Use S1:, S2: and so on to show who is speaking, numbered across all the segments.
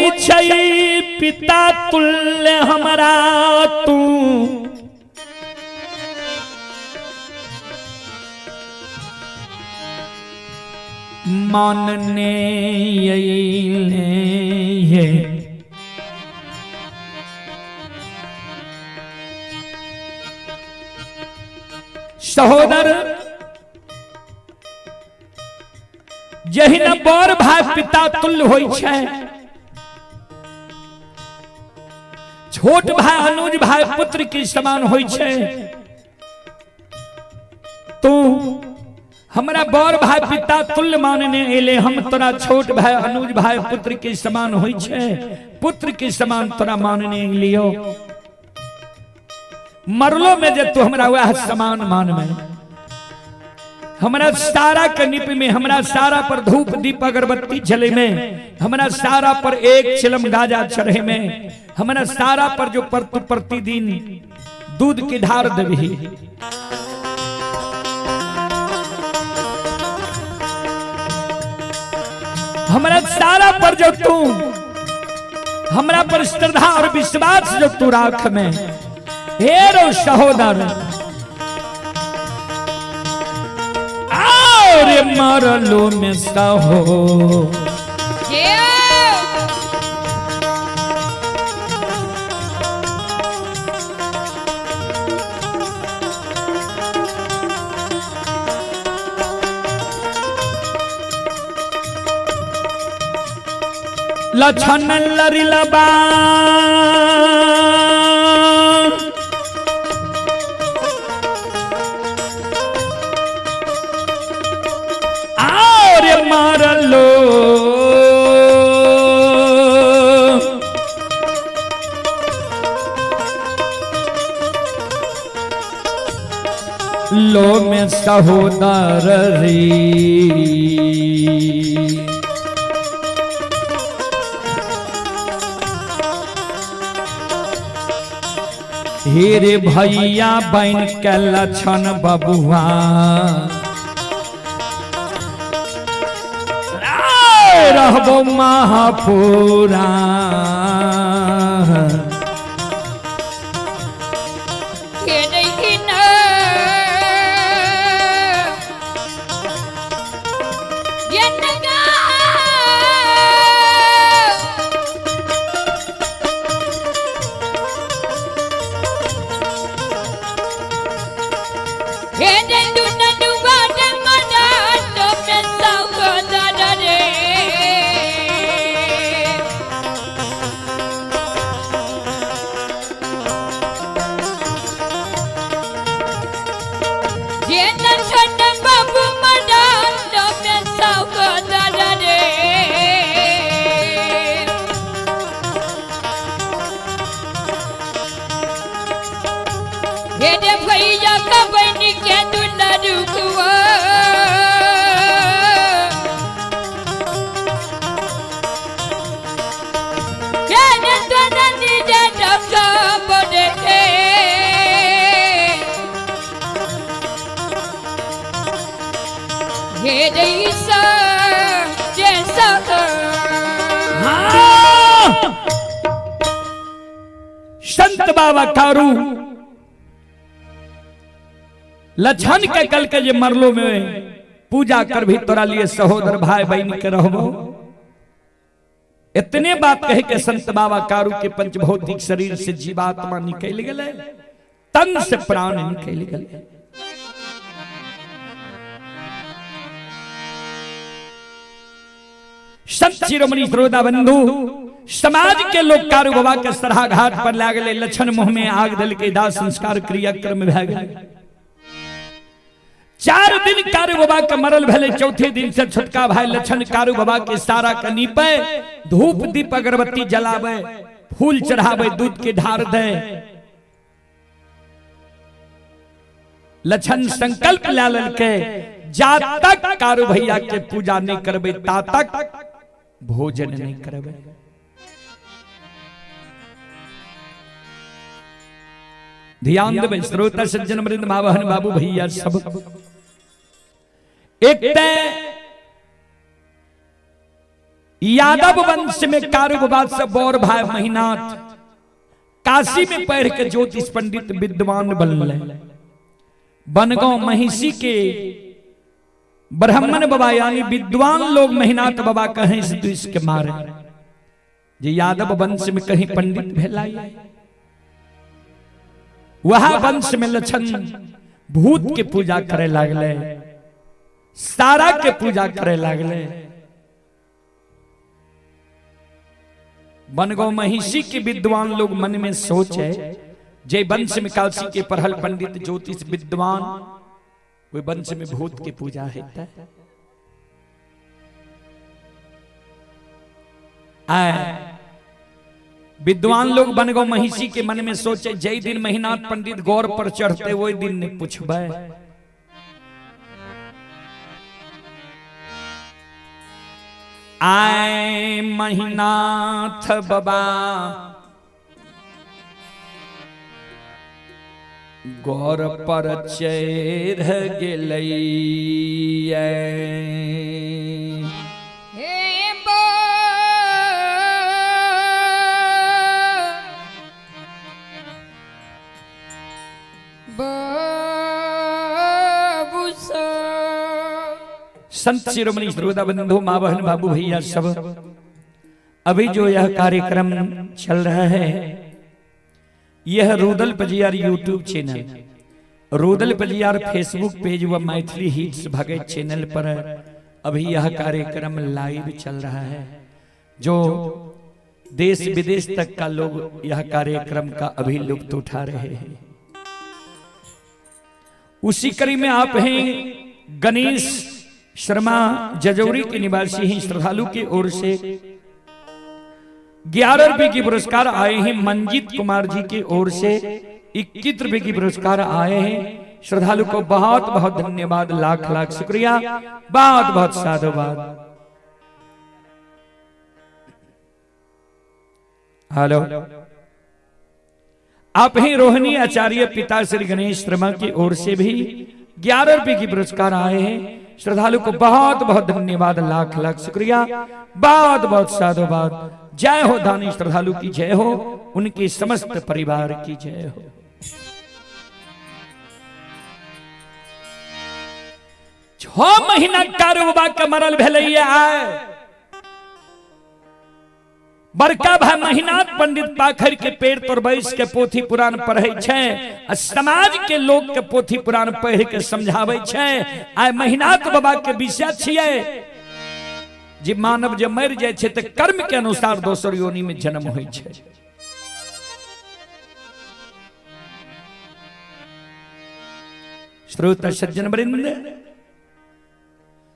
S1: होइ छै पिता तुल्य हमरा तू, मानने अइले ये। सहोदर जहिना बड़ भाई पिता तुल्य होइ छै, छोट भाई अनुज भाई पुत्र के समान होइ छै। तू हमरा बड़ भाई पिता तुल्य मानने एले, हम तोरा छोट भाई अनुज भाई पुत्र के समान होइ छै, पुत्र के समान तोरा मानने लियो। मरलो में जे तू हमरा वह समान मानमे, हमरा सारा के निप में, हमरा सारा पर धूप दीप अगरबत्ती जले में, हमरा सारा पर एक चिलम गाजा चढ़े में, हमरा सारा पर जो पर तू प्रतिदिन दूध की धार देबही, हमरा सारा पर जो तू हमरा पर श्रद्धा और विश्वास जो तू राख में, हे रो सहोदर, और मरलो में सहो लछन लरिलबा और मारलो लो में सहोदर री। हे रे भैया बन के लक्षण बबुआ रहबो महापुरा। संत बाबा कारू लछन के कल के जे मरलो में पूजा कर भी तोरा लिए सहोदर भाई बहन के रहबो। इतने बात कहे के संत बाबा कारू के पंचभौतिक शरीर से जीवात्मा निकल गए, तन से प्राण निकल गए। संत शिरोमणि श्रोता बंधु, समाज के लोग कारू बाबा के सरहा घाट पर लागले, लक्षण मुंह में आग दल के दाह संस्कार क्रियाक्रम भए गेल। 4 दिन कारू बाबा के मरल भेले, चौथे दिन से छोटका भाई लक्षण कारू बाबा के सारा के नीपे, धूप दीप अगरबत्ती जलावे, फूल चढ़ावे, दूध के ढार दे। लक्षण संकल्प ला ललके, जा तक कारू भैया के पूजा नहीं करबे ता तक भोजन नहीं करबे। ध्यान देबै श्रोता सज्जन वृंद माँ बहन बाबू भैया सब। एक ते यादव वंश में कारू बाबा से बड़ भाई महिनाथ काशी में पढ़ के ज्योतिष पंडित विद्वान बनले। बनगांव महिषी के ब्राह्मण बाबा यानी विद्वान लोग महिनाथ बाबा कहें से दुष्ट के मारे जे यादव वंश में कहीं पंडित भेला, वह वंश में लक्षण भूत के पूजा करे लागले, सारा के पूजा करे लागले। बनगांव महिषी के विद्वान लोग मन में सोचे जे वंश में काशी के पढ़ल पंडित ज्योतिष विद्वान वह वंश में भूत के पूजा होता है। आए विद्वान लोग बनगांव महिषी के मन में सोचे जय दिन महिनाथ पंडित गौर पर चढ़ते वही दिन ने पूछबे। आए महिनाथ बाबा गौर पर चढ़ गेलैया।
S2: हे बाबू
S1: संत शिरोमणि श्रोता बंधु माँ बहन बाबू भैया सब, अभी जो यह कार्यक्रम चल रहा है यह Rudal Pajiyar YouTube channel, Rudal Pajiyar Facebook page व मैथिली हिट्स भगत चैनल पर अभी यह कार्यक्रम लाइव चल रहा है। जो देश विदेश तक का लोग यह कार्यक्रम का अभी लुत्फ उठा रहे हैं। उसी कड़ी में आप हैं गणेश शर्मा जजौरी के निवासी हैं। श्रद्धालु की ओर से 11 रुपए की पुरस्कार आए हैं। मंजीत कुमार जी की ओर से 21 रुपए की पुरस्कार आए हैं। श्रद्धालु को बहुत बहुत धन्यवाद, लाख लाख शुक्रिया, बहुत बहुत साधुवाद। हेलो, आप ही रोहिणी आचार्य पिता श्री गणेश शर्मा की ओर से भी 11 रुपए की पुरस्कार आए हैं। श्रद्धालु को बहुत बहुत धन्यवाद, लाख लाख शुक्रिया, बहुत बहुत साधुवाद। जय हो दानी श्रद्धालु की जय हो, उनके समस्त परिवार की जय हो। 6 महीना कारोबार के मरल भेलैया आए बड़का भाई महिनाथ पंडित पाखर के पेड़ पर बैस के पोथी पुराण पढ़े छै आ समाज के लोग के पोथी पुराण पढ़ के समझावे छै। आइ महिनाथ बाबा के विषय छियै जे मानव जे मरि जाइ छै तऽ कर्म के अनुसार दोसर योनि में जन्म होइ छै। श्रोता सज्जन वृंद,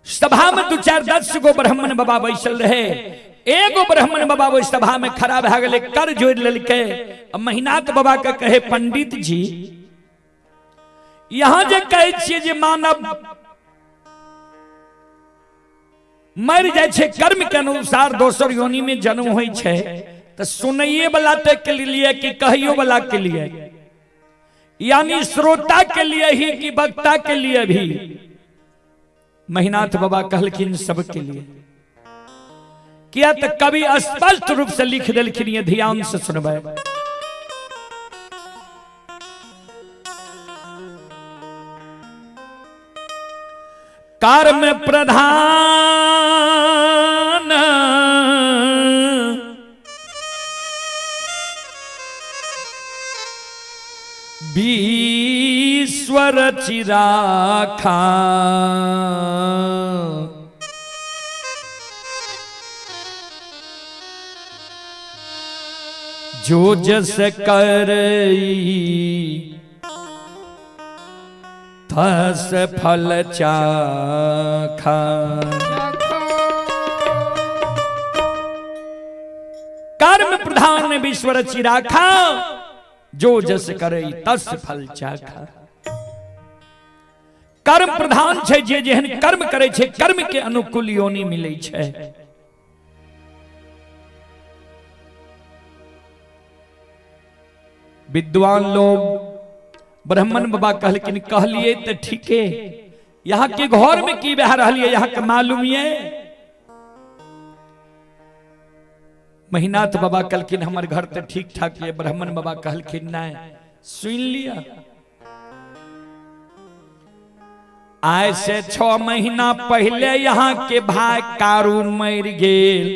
S1: सभा में 2-4 10 गो ब्राह्मण बाबा बैसल रहे। एगो ब्राह्मण बाबा ओहि सभा में खड़ा भए गेलै, कर जोड़ि लेलकै। महिनाथ बाबा के कहे, पंडित जी यहाँ जे कहै छियै जे मानव मरि जाइ छै कर्म के अनुसार दोसर योनि में जन्म होइ छै, तऽ सुनैये वाला के लिए कि कहियो वाला के लिए, यानी श्रोता के लिए ही कि वक्ता के लिए भी? महिनाथ बाबा कहलखिन सबके लिए। किया तो कवि स्पष्ट रूप से लिख देलखिन, ये ध्यान से सुनबै। कर्म प्रधान ईश्वर चिराखा, जो जस करई तस फल चाखा। कर्म प्रधान विश्व चिराखा, जो जस करे तस फल चाखा। कर्म प्रधान छै, जे जेहन कर्म करे छै कर्म के अनुकूल योनि मिले छै। विद्वान लोग ब्राह्मण बाबा कहलखिन, कहलिए तो ठीके, यहाँ के घर में की बह रही है यहाँ के मालूम ये? महिनाथ बाबा कहलखिन हमर घर तऽ ठीक ठाक ये। ब्राह्मण बाबा कहलखिन नहीं, सुन लिया, आय से 6 महीना पहले यहाँ के भाई कारू मर गेल।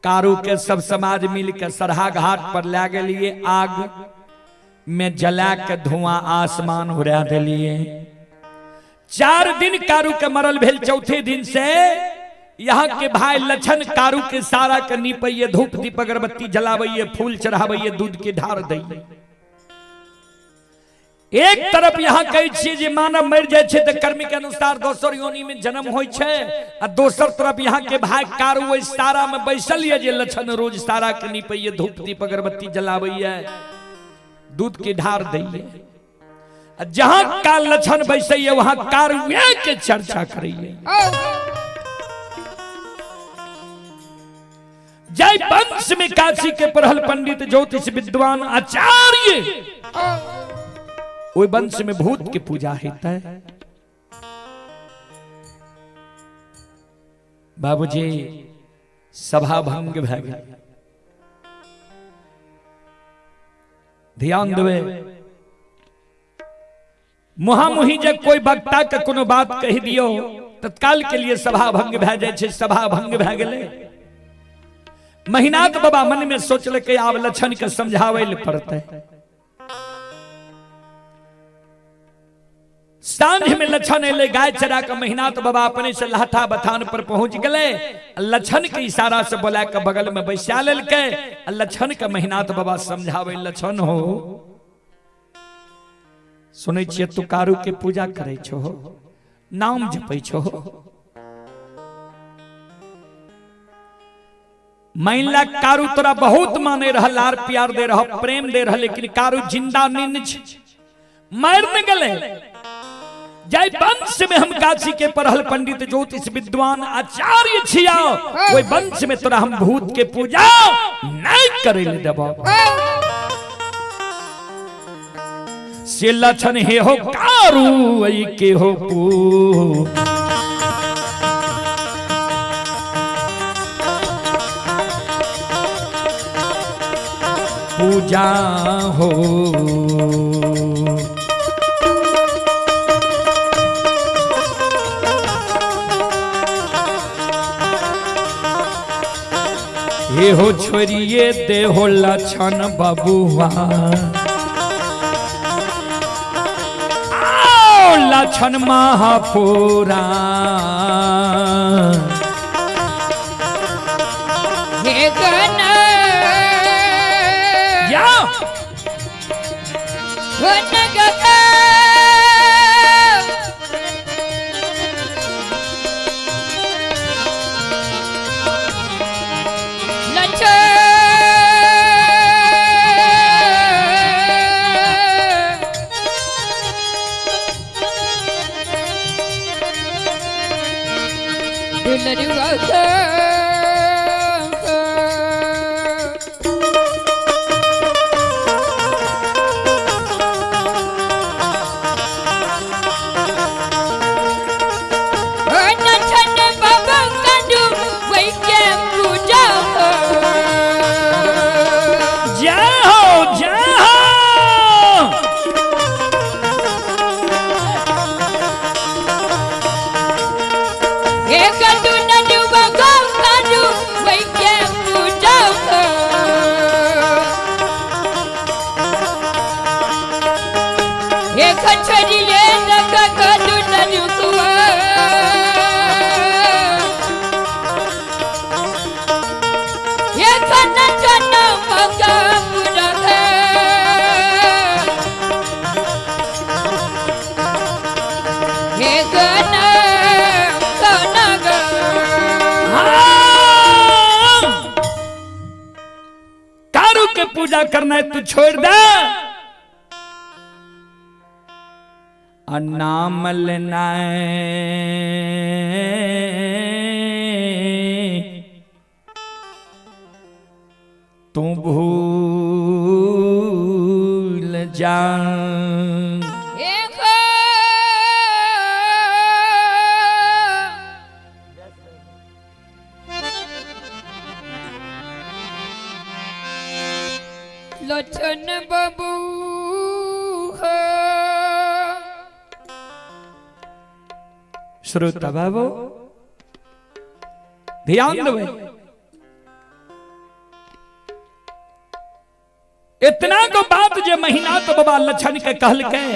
S1: कारू के सब समाज मिल के सरहा घाट पर ला गेलिए, आग में जला के धुआं आसमान उड़ा दिलिए। 4 दिन कारू के मरल भेल, चौथे दिन से यहाँ के भाई लछन कारू के सारा के नीपैये, धूप दीप अगरबत्ती जलाबैये, फूल चढ़ाबैये, दूध के ढार दैये। एक तरफ यहाँ कहै छियै जे मानव मरि जाइ छै तऽ कर्म के अनुसार दोसर योनि में जन्म होइ छै, आ दोसर तरफ यहाँ के भाई कारू ओहि सारा में बैसल ये जे लछन रोज सारा के नीपैये, धूप दीप अगरबत्ती जलाबैये, दूध के ढार दैये। आ जहां का लछन बैसैये वहां कारुए के चर्चा करैये। जय वंश में काशी के पढ़ल पंडित ज्योतिष विद्वान आचार्य, ओहि वंश में भूत के पूजा होता है। बाबूजी सभा भंग भए गेल। ध्यान देवे, मुहामुही जब कोई वक्ता के कोनो बात कहि दियो तत्काल के लिए सभा भंग भए जाइ छै। सभा भंग भए गेलै। महिनाथ बाबा मन में सोचलकै आब लछन के समझाबै लए पड़तै। सांझ में लछन एलै गाय चरा के। महिनाथ बाबा अपने से लाठा बथान पर पहुंच गेलै। लछन के इशारा से बोला के बगल में बैसा लेलकै। लछन के महिनाथ बाबा समझाबै, लछन हो सुनै छियै तू कारू के पूजा करै छो, नाम जपै छो, मान ला कारू तोरा बहुत माने रह, लार प्यार दे रह, प्रेम दे रह, लेकिन कारू जिंदा नहीं छै, मर न गेलै। जय वंश में हम काशी के पढ़ल पंडित ज्योतिष विद्वान आचार्य छिया, ओहि वंश में तोरा हम भूत के पूजा नहीं करे ले देबो। से लछन हे हो कारू ऐ के हो पू पूजा हो। हे हो छोड़िए देहो लछन बबुआ, आओ लछन महापुरा।
S2: हे गण
S1: या
S2: गण गग
S1: जय हो जय हो। हाँ। कारू के पूजा करना है तू छोड़ दे, आ नाम लेना तू भूल जा।
S2: लछन बाबू हो।
S1: श्रोता बाबू ध्यान देबै, इतना को बात जे महिनाथ बाबा लछन के कहलकै,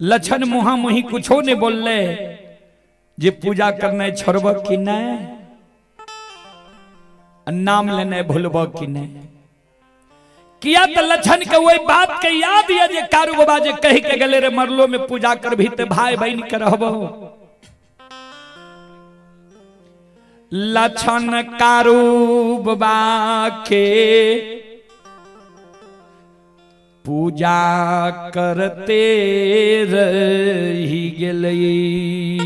S1: लछन मुहा मुही कुछो नहीं बोलले जे पूजा करने छोड़ब कि नहीं, नाम लेने भूलब कि नहीं। किया तो लछन के वही बात के याद ये जे कारू बाबा जे कह के गले रे मरलो में पूजा कर भी ते भाई बहन के रहबो। लछन कारू बाबा के पूजा करते रही गेलई।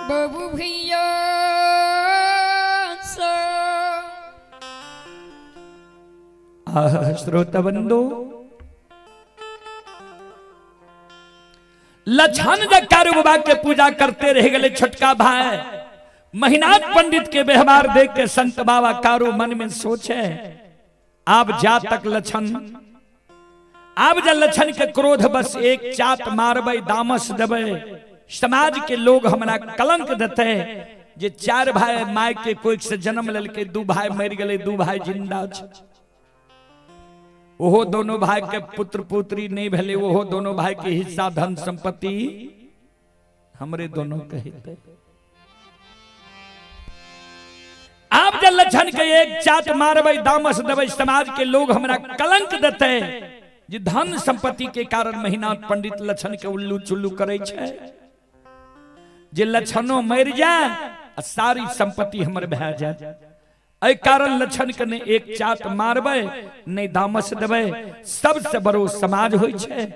S2: बाबू भैया
S1: श्रोता बंधु, लछन जब कारू बाबा के पूजा करते रह गए छोटका भाई महिनाथ पंडित के व्यवहार देख के संत बाबा कारू मन में सोचे, आप जा तक लछन, आप जा लछन के क्रोध बस एक चात मारबै दामस देबै, समाज के लोग हमरा कलंक देते जे चार भाई my के कोई से जन्म ललके, दू भाई मर गए, दू भाई जिंदा छै, ओहो दोनों भाई के पुत्र पुत्री नहीं भेले, ओहो दोनों भाई के हिस्सा धन संपत्ति हमरे दोनों के हेतै। आप जब लछन के एक चाट मारबै दामस देबै, समाज के लोग हमरा कलंक देते जे धन संपत्ति के कारण महिनाथ पंडित लछन के उल्लू चुल्लू करे छै, जे लछनो मर जाए आ सारी संपत्ति हमर भए जाए, एहि कारण लछन के नहीं एक चाट मारबै नहीं दामस देबै। सबसे बड़ो समाज होइ छै,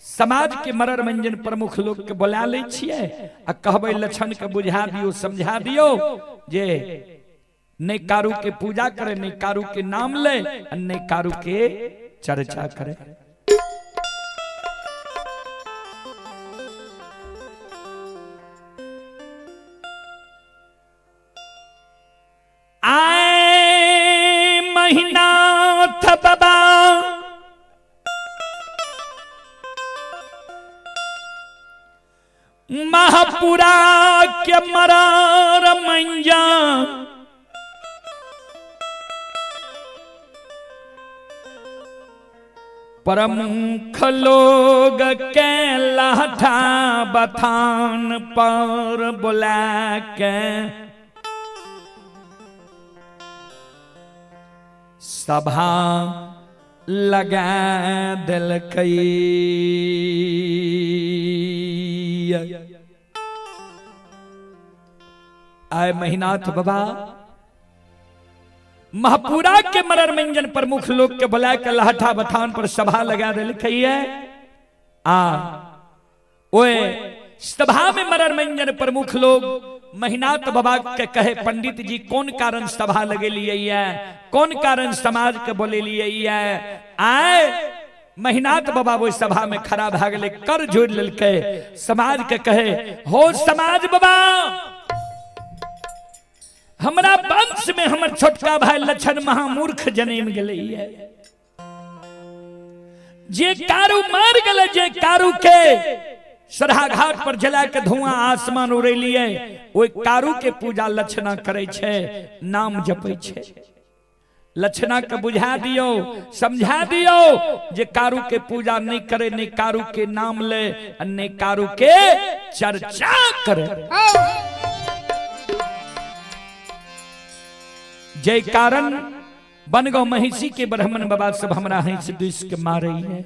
S1: समाज के मरर मंजन प्रमुख लोग के बोला लै छियै आ कहबै लछन के बुझा दियो समझा दियो जे नहीं कारू के पूजा करे, नहीं कारू के नाम ले, नहीं कारू के चर्चा करे। आए महिनाथ बाबा महापुरा के मरार मंजा प्रमुख लोग के लाठा बथान पर बुला के सभा लगा दिलकै। आए महिनाथ बाबा महापुरा के मरर मंजन प्रमुख लोग के बुला के लाठा बथान पर सभा लगा दिलकै। आ ओए सभा में मरर मंजन प्रमुख लोग महिनाथ बाबा के कहे पंडित जी कौन कारण सभा लगे लिए है, कौन कारण समाज के बोले लिए है। आए महिनाथ बाबा वो सभा में खड़ा भाग ले कर जोड़ ललके समाज के कहे हो समाज बाबा, हमरा वंश में हमर छोटका भाई लछन महामूर्ख जन्म गेले है, जे कारू मार गले, जे कारू के सरहा घाट पर जला के धुआं आसमान उड़ेलिए, ओहि कारू के पूजा लछना करे छै, नाम जपै छै। लछना के बुझा दियो समझा दियो जे कारू के पूजा नहीं करे, नहीं कारू के नाम ले, नहीं कारू के चर्चा करे। जय कारण बनगांव महिषी के ब्राह्मण बाबा सब हमरा हंस दुस के मारे है।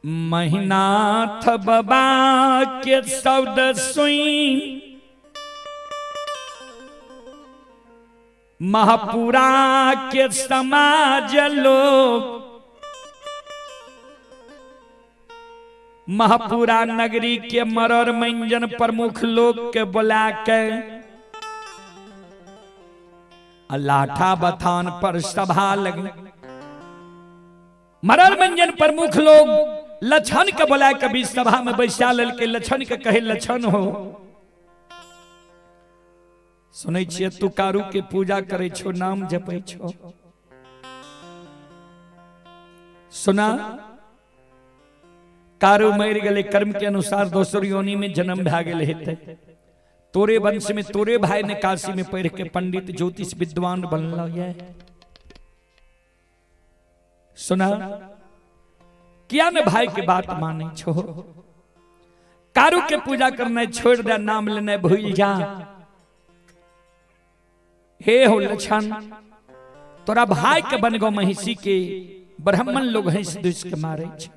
S1: महिनाथ बाबा के शब्द सुई महापुरा के समाज लोग महपुरा नगरी के मरर मंजन प्रमुख लोग के बुला के लाठा बथान पर सभा लगे। मरर मंजन प्रमुख लोग लछन के बुला के भी सभा में बैसा ललके। लछन के कहे, लछन हो, सुनै छियै तू कारू के पूजा करे छो, नाम जपै छो, सुना कारू मरि गेलै, कर्म के अनुसार दोसर योनि में जन्म भए गेल हेतै, तोरे वंश में तोरे भाई ने काशी में पढ़ के पंडित ज्योतिष विद्वान बनल ये, सुना किया ने भाई के बात माने छो, कारू के पूजा करना छोड़ दे, नाम लेने भूल जा। हे हो लछन, तोरा भाई के बनगो महिषी के ब्राह्मण लोग हंस दुस के मारे छे।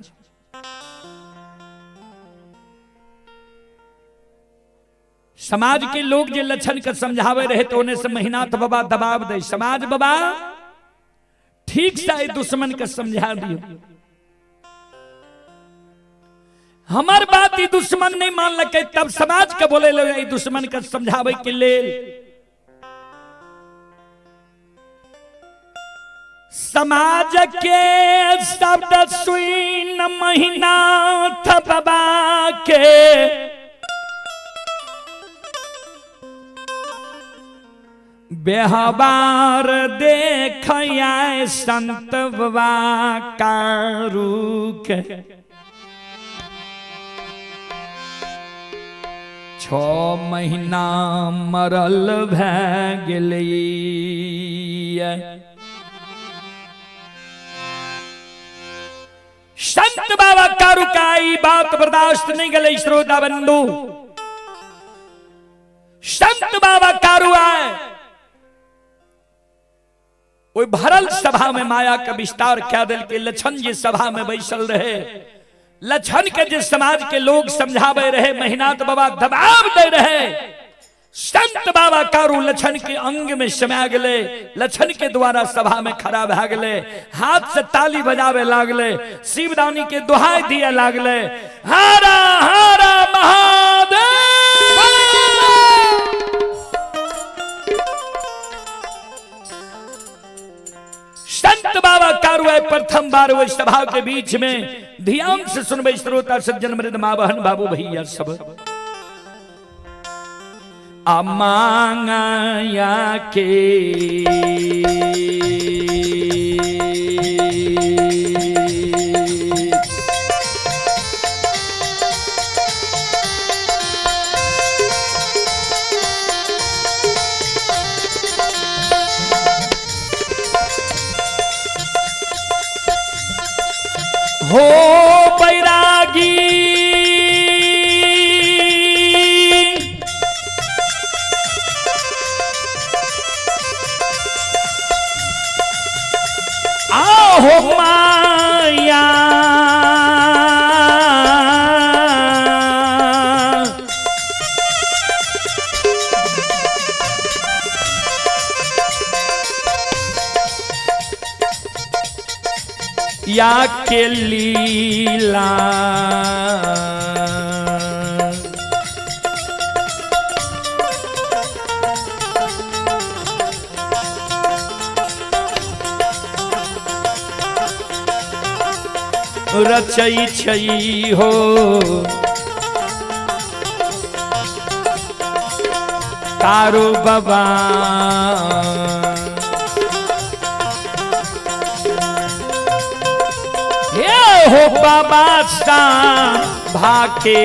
S1: समाज के लोग जे लछन के समझावे रहे तो उन्हें से महिनाथ बाबा दबाव दे, समाज बाबा ठीक से दुश्मन के समझा दियो, हमार बात ई दुश्मन नहीं मान लके, तब समाज के बोले ले दुश्मन के समझावे के लेल। समाज के शब्द सुन महिनाथ बाबा के व्यवहार देखया संत बाबा कारू के 6 महीना मरल भै गेलै। संत बाबा कारू का ई बात बर्दाश्त नहीं गले। श्रोता बंधु, संत बाबा कारू आए ओहि भरल सभा में माया के विस्तार कह दिल के लछन जे सभा में बैसल रहे, लछन के जे समाज के लोग समझावे रहे, महिनाथ बाबा दबाव दे रहे, संत बाबा कारू लछन के अंग में समा गले, लछन के द्वारा सभा में खड़ा भा गले, हाथ से ताली बजावे लागले, शिवदानी के दुहाई दिए लागले, हारा हारा महादेव। संत बाबा कारू आए प्रथम बार वही सभा के बीच में। ध्यान से सुनबे श्रोता सज्जन मृद माँ बहन बाबू भैया सब। अमांगाया के हो बैरागी आहो माया या के लीला रचई छई हो कारू बाबा हे हो बाबा सा भाके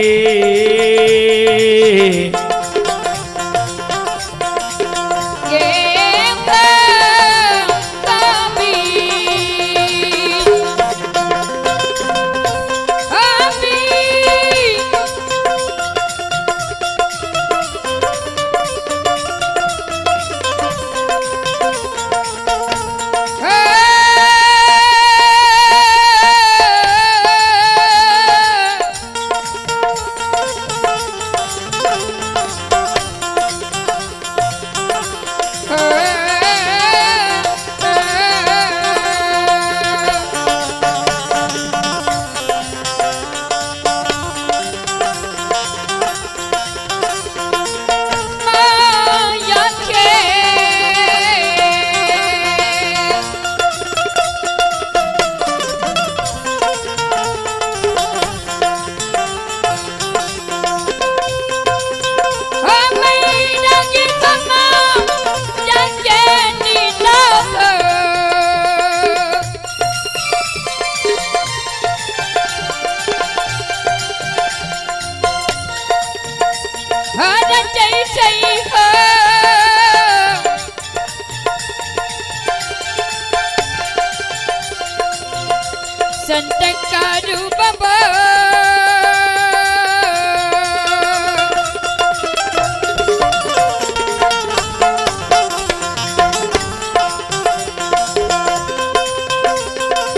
S2: संत कारू बाबा।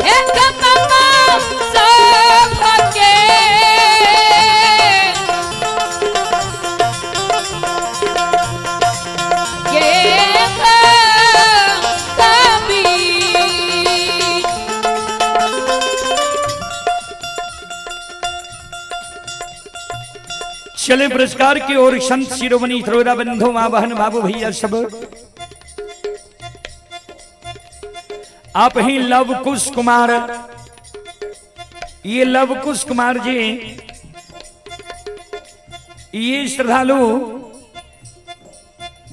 S2: एक मामा सबके के कबीर।
S1: चले पुरस्कार की ओर संत शिरोमणि श्रोता बंधु माँ बहन बाबू भैया सब। आप ही लवकुश कुमार, ये लवकुश कुमार जी, ये श्रद्धालु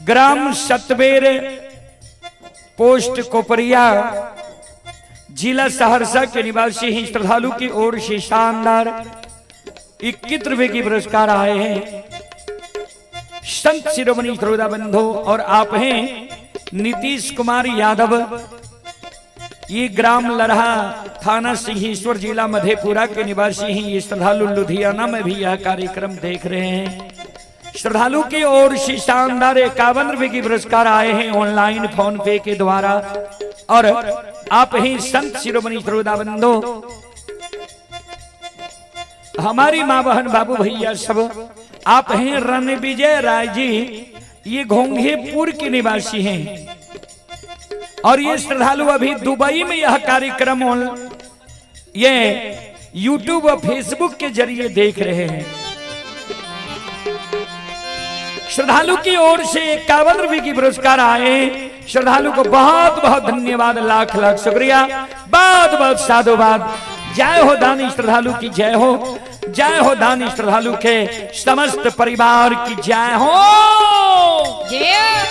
S1: ग्राम सतबेर, पोस्ट कोपरिया, जिला सहरसा के निवासी हैं। श्रद्धालु की ओर से शानदार 21 रुपए की पुरस्कार आए हैं। संत शिरोमणि श्रोता बंधु और आप हैं नीतीश कुमार यादव, ये ग्राम लरहा, थाना सिंहेश्वर, जिला मधेपुरा के निवासी हैं। ये श्रद्धालु लुधियाना में भी यह कार्यक्रम देख रहे हैं। श्रद्धालु की ओर से शानदार 51 रुपए की पुरस्कार आए हैं ऑनलाइन फोन पे के द्वारा। और आप ही संत शिरोमणि श्रोता बंधु, हमारी माँ बहन बाबू भैया सब, आप हैं रणविजय राय जी, ये घोंघेपुर के निवासी हैं और ये श्रद्धालु अभी दुबई में यह कार्यक्रम ये यूट्यूब और फेसबुक के जरिए देख रहे हैं। श्रद्धालु की ओर से 51 रुपए की पुरस्कार आए। श्रद्धालु को बहुत बहुत धन्यवाद, लाख लाख शुक्रिया, बहुत बहुत साधुवाद। जय हो दानी श्रद्धालु की जय हो, जय हो दानी श्रद्धालु के समस्त परिवार की जय हो।
S2: जय।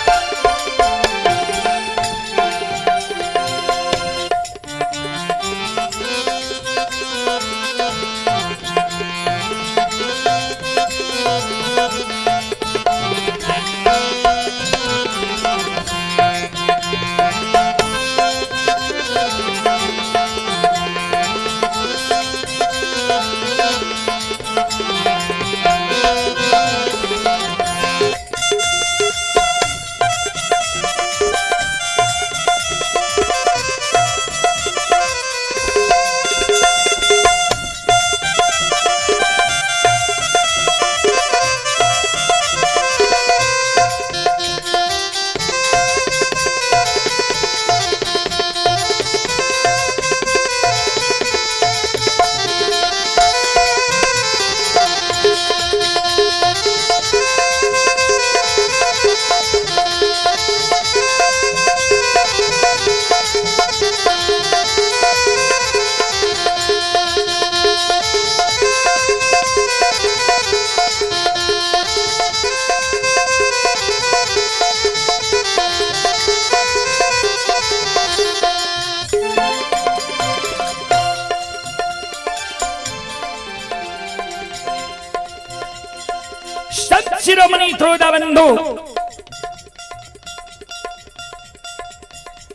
S1: संत शिरोमणि श्रोता बंधु,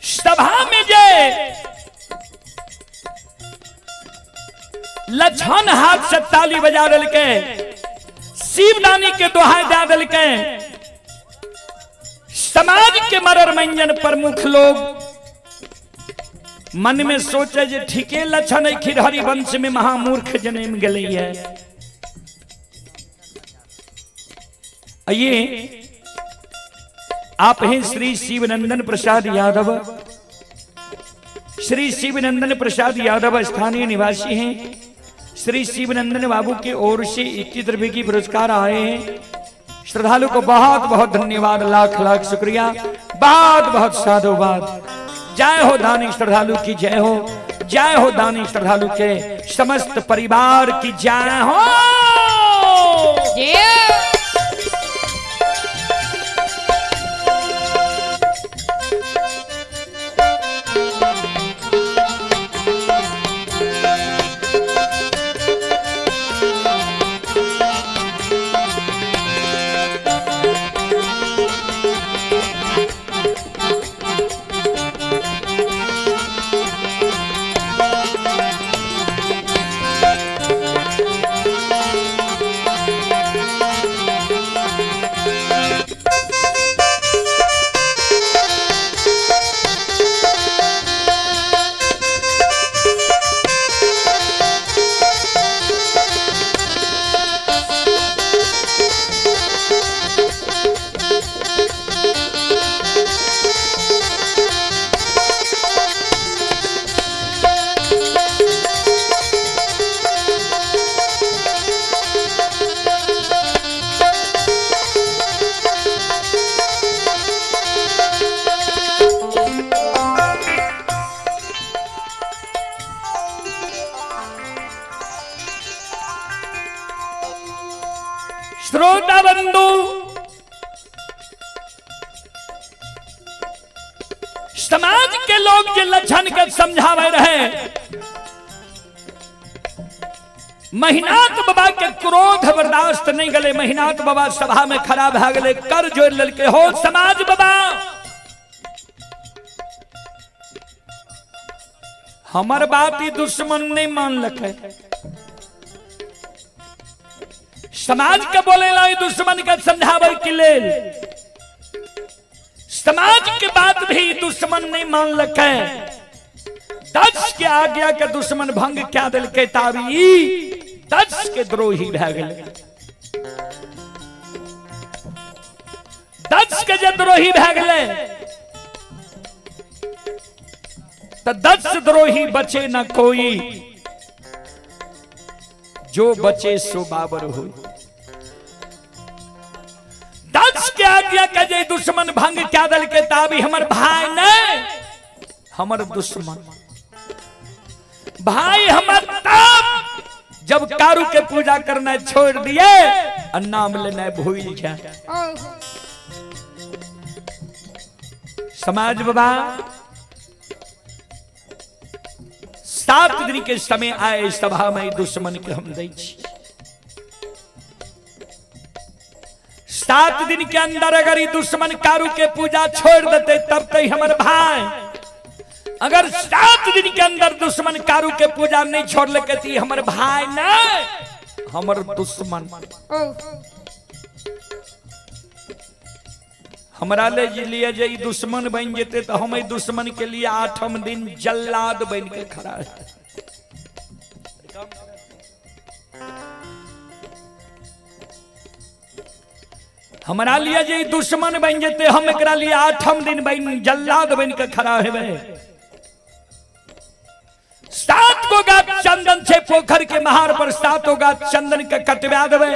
S1: सभा में जय लक्षण हाथ से ताली बजा के शिवदानी के दोहाई दे दिल के समाज के मरर मंजन प्रमुख लोग मन में सोचे जे ठीके लक्षण खिरहरी वंश में महामूर्ख जन्म गई है। ये आप हैं श्री शिवनंदन प्रसाद यादव। श्री शिवनंदन प्रसाद यादव स्थानीय निवासी हैं। श्री शिवनंदन बाबू की ओर से 21 रुपए की पुरस्कार आए हैं। श्रद्धालु को बहुत बहुत धन्यवाद, लाख लाख शुक्रिया, बहुत बहुत साधुवाद। जय हो दानी श्रद्धालु की जय हो, जय हो दानी श्रद्धालु के समस्त परिवार की जय हो।
S2: जय।
S1: बंधु, समाज के लोग जे लक्षण के समझावे रहे, महिनाथ बाबा के क्रोध बर्दाश्त नहीं गले। महिनाथ बाबा सभा में खड़ा भा गले, कर जोड़ ललके, हो समाज बाबा हमर बात ही दुश्मन नहीं मानलकै। समाज के बोले ला दुश्मन के समझावे के लेल, समाज के बात भी दुश्मन नहीं मानलकै। दक्ष के आज्ञा के दुश्मन भंग क्या दिलकै, ताबी दक्ष के द्रोही भए गेलै। दक्ष के जे द्रोही भए गेलै त दक्ष द्रोही बचे न कोई, जो बचे सो बाबर होई। दक्ष के आज्ञा के जे दुश्मन भंग क्या दिलकै, ताबी हमर भाई नहीं हमर दुश्मन भाई हमर। तब जब कारू के पूजा करना छोड़ दिए और नाम लेना भूल जाए। समाज बाबा 7 दिन के समय आए सभा में दुश्मन के हम दै छी। 7 दिन के अंदर अगर ई दुश्मन कारू के पूजा छोड़ देते तब तक हमर भाई, अगर 7 दिन के अंदर दुश्मन कारू के पूजा नहीं छोड़ लेके ती हमर भाई नहीं हमर दुश्मन। हमरा ले लिए जे दुश्मन बन जेते तो हम दुश्मन के लिए 8म दिन जल्लाद बन के खड़ा है। हमरा लिए जे दुश्मन बन जेते हम एकरा लिए 8म दिन बन जल्लाद बन के खड़ा हेबे। 7 गो गाछ चंदन छे पोखर के महार पर, 7 गाछ चंदन के कटवा देबे,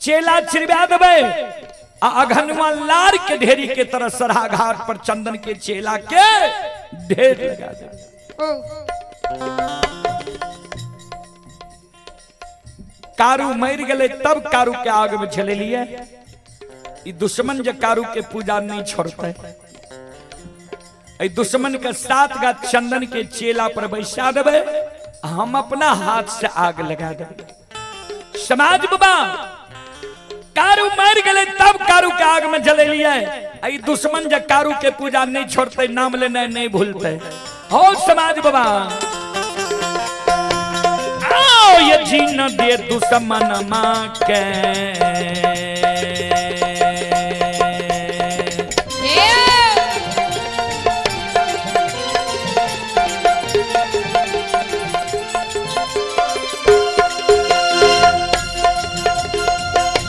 S1: चेला छिड़वा देबे आ अघनुआ लार के ढेरी के तरह सरहा घाट पर चंदन के चेला के ढेर लगा देबे। कारू मर गए तब कारू के आग में झले लिए। दुश्मन जे कारू के पूजा नहीं छोड़ते, दुश्मन के 7 गाछ चंदन के चेला पर बैसा देबे, हम अपना हाथ से आग लगा देबे। समाज बाबा कारू मर गए तब कारू के आग में जले लिए। दुश्मन जे कारू के पूजा नहीं छोड़ते, नाम लेना नहीं भूलते। हो समाज बाबा आओ ये जीन दे दुश्मन मां के।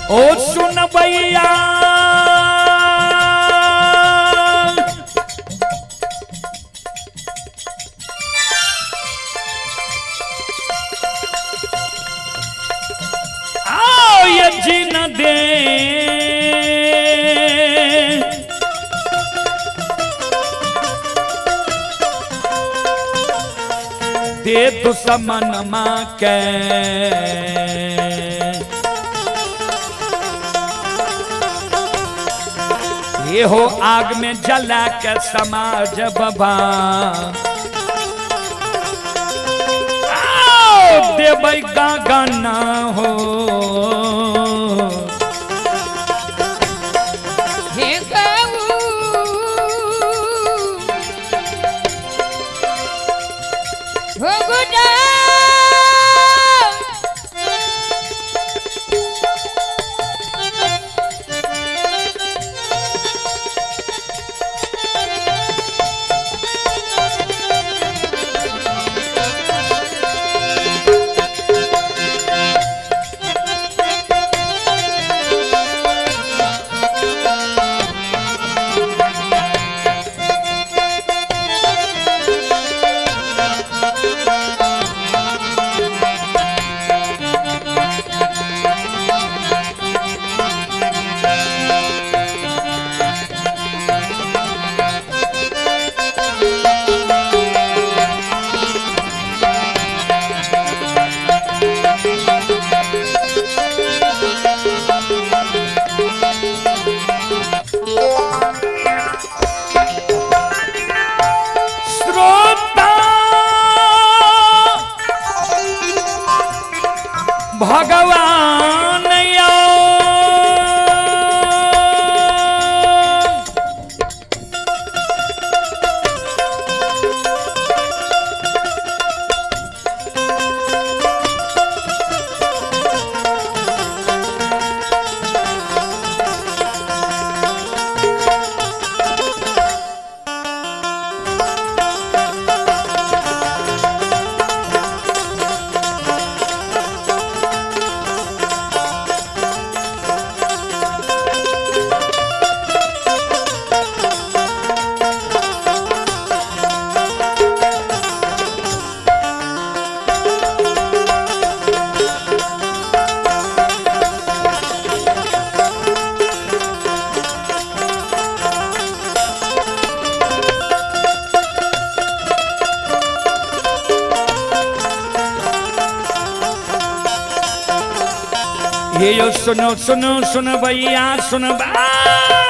S1: ओ सुन भैया आओ ये जीन दे दे दुश्मन मां के। ये हो आग में जला के समाज बाबा आओ देबै गाना हो।
S2: हे गऊ भोगुडा
S1: ये यो सुनो सुनो सुन भैया सुन बा।